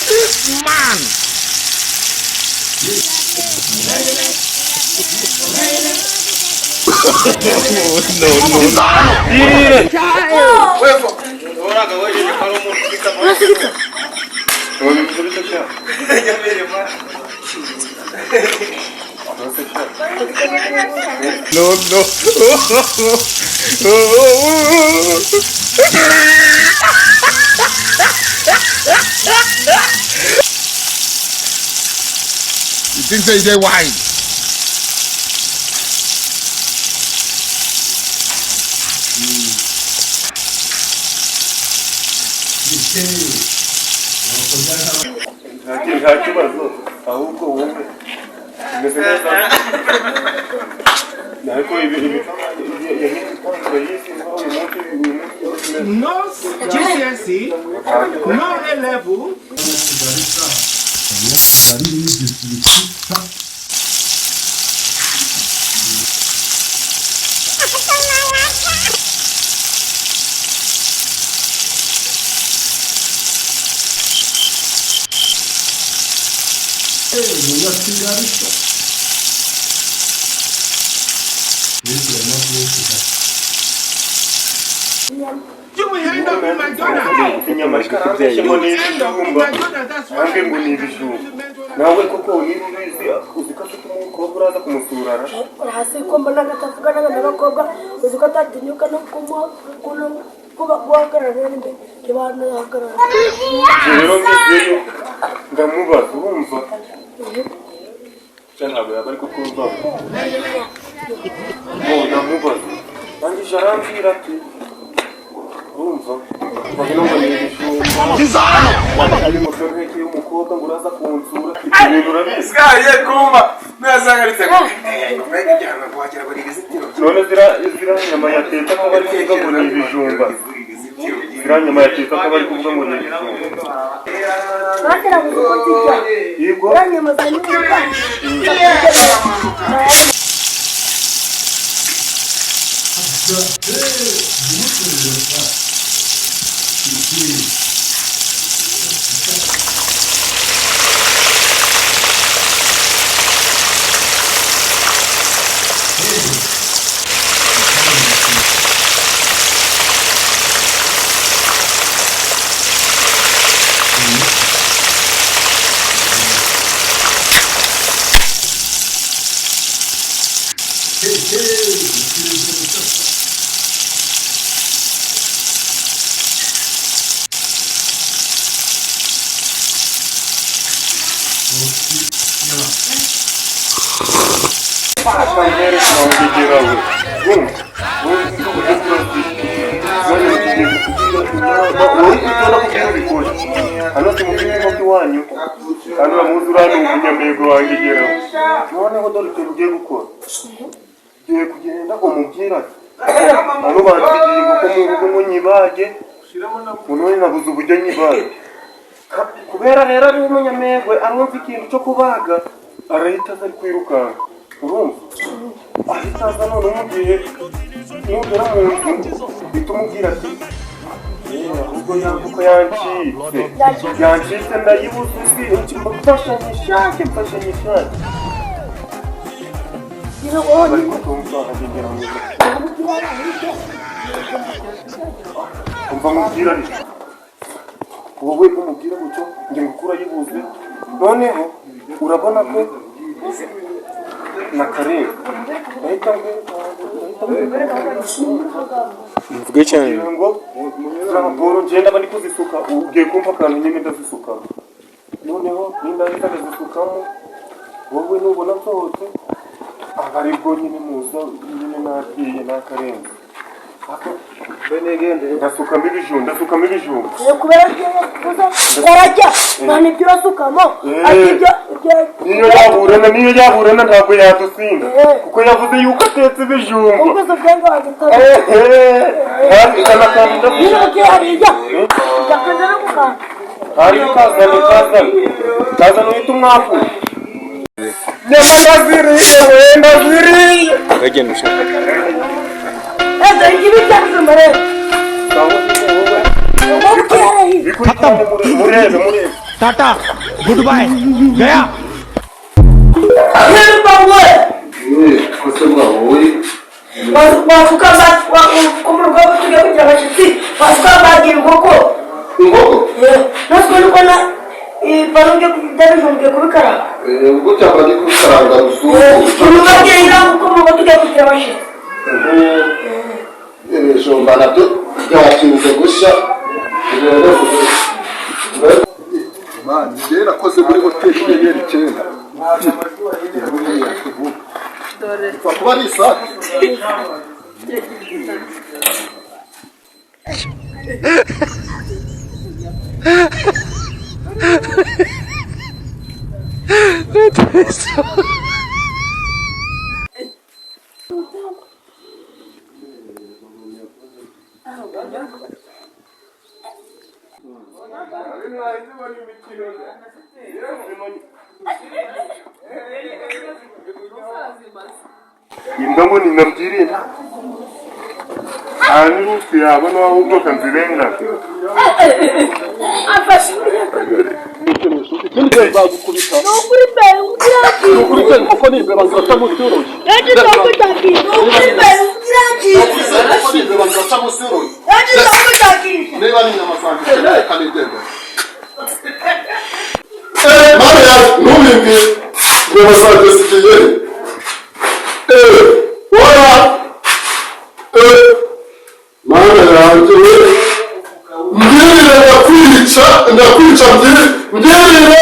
This man. No, no, no. No, no. You think say they wise? Nta kibazo, ahubwo wowe umeze neza, ariko ibi uyu munsi No GCSE, no A level. You will end up in McDonald's. Inyama ikaranzemo You will end up in n'ibijumba. McDonald's. That's why. Nange ngo ni ibijumba. Nawe koko niba ubizi, uzi ko afite umukobwa uraza kumusurara? Hasi ko mbona atavugana n'abakobwa, uzi ko atatinyuka no kumuha kuba guhagarara imbere ntibanahagarara. Rero ngezeyo ndamubaza, urumva ntabwo yaba ari kukumva ngo ndamubaza, arangije arambwira ati urumva bagina ngo ni ibijumba ngo nteke y'umukobwa ngo uraza kunsura. Ibyo bintu urabizi? None zira nyama yatetse ko bari kuvuga ngo ni ibijumba, ziriya nyama yatetse ko bari kuvuga ngo ni ibijumba? Kandi nabuze uko nzirya. Yego. Uriya nyama zanyuka. Akamere kawugegerawe, urumva wowe icyo uburyo turazifite. None tugiye kukugira inama, wowe icyo nakubwira ubikore. Hano si mu by'inkoko iwanyu, kandi uramuzi, uriya ni umunyamego wangegerawe. Noneho dore ikintu ugiye gukora: ugiye kugenda umubwira ati hano bansigiye inkoko mu rugo ngo nyibage, ngo none nabuze uburyo nyibage. Kubera rero ari umunyamegwe, arumva ikintu cyo kubaga arahita aza ari kwirukanka, urumva ahita aza. None umubwiye, nugera mu nzu uhita umubwira ati: "Eh, ahubwo ya nkoko yancitse, yancitse, ndayibuze, uzi, mfasha nyishake, mfasha nyishake." Bari kutumva ahagegera mu nzu. Umva mubwira, ariko wowe umubwira gutyo, njye ngukura urayibuze. Noneho urabona ko na karenga ndahita Mvuge cyane. Kugira ngo za boro ngenda bari kuzisuka, ugiye kumva akantu nyine ndazisukamo. Noneho nindangiza ndazisukamo, wowe nubona nsohotse aba aribwo nyine muza nyine nagiye n'akarenga. Ndasukamo ibijumba, ndasukamo ibijumba. Kubera ko warajya nta n'ibyo urasukamo, ariko ibyo Niyo yaburana ntabwo yadusinda, kuko yavuze yuko atetse ibijumba. Ubwo izo bwenge wagitaba. Kandi kanakanda. Nyine ugiye hariya ugakanda no gukanda. Hari kazane, kazane, kazane, uhita umwaku. Nyama ndaziriye we, ndaziriye. Wagenda ushaka. Dore ngibi bya bijumba rero. खत्म murebe murebe tata good bye गया Kose mwahuye. Wasuka ko mu rugo tugiye kugira abashyitsi, wasuka bagira inkoko. Inkoko? Natwe nuko na ipanu ngiye byabijumba ngiye kubikaranga. Ubwo cyangwa ndi kubikaranga rusuku. Ubabwira ko mu rugo tugiye kugira abashyitsi. Ibijumba nabyo byatinze gushya. Mani, njyewe nakoze muri hoteli inyenyeri 9. Ipfa kuba ari isake. Imbwa ngo ninambyirira nta n'irusi yabona ahubwo kanzirengana. Ikindi gihe nzagukubita. Ni ukuri mbere ugira Ni ukuri pe kuko ni imbeba nzirasa munsi y'urugi. Kuko ni imbeba nzirasa munsi y'urugi. Niba ari inyama zanjye reka nigendere. Mana yanjye ntubimbwire. Imbeba zanjye zigiye he? Oya! Mana yanjye we! Mbwirire ndakwica, ndakwica mbwirire!